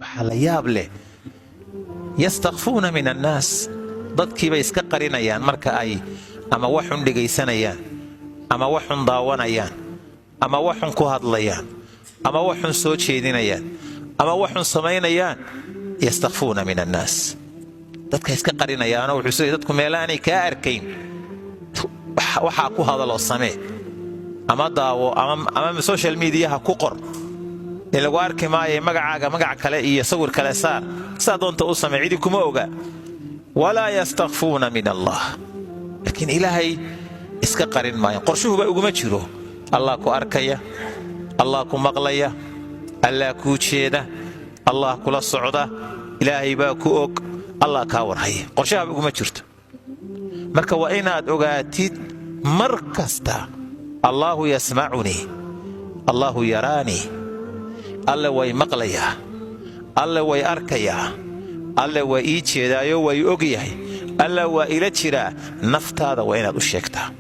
Waxaa la yaab leh, yastakfuuna min annaas, dadkiibay iska qarinayaan marka ay ama waxun dhegaysanayaan, ama waxun daawanayaan, ama waxun ku hadlayaan, ama waxun soo jeedinayaan, ama waxun samaynayaan. Yastakfuuna min annaas, dadka iska qarinayaanoo wuxuu s dadku meelaanay kaa arkayn waxaa ku hadaloo samee ama daawo ama social mediaha ku qor, in lagu arki maayo. Magacaaga magac kale iyo sawir kale saar, saa doonta u samee, cidi kuma oga. Walaa yastakfuuna min Allah, laakiin Ilaahay iska qarin maayo. Qorshuhuba uguma jiro. Allah ku arkaya, Allah ku maqlaya, Allah kuu jeeda, Allah kula socda, Ilaahay baa ku og, Allah kaa warhaya. Qorshahaba uguma jirto. Marka waa inaad ogaatid mar kasta: Allaahu yasmacunii, Allaahu yaraanii, Alle way maqlayaa, Alle way arkayaa, Alle waa ii jeedaayo, waa ii og yahay, Alla waa ila jiraa. Naftaada waa inaad u sheegtaa.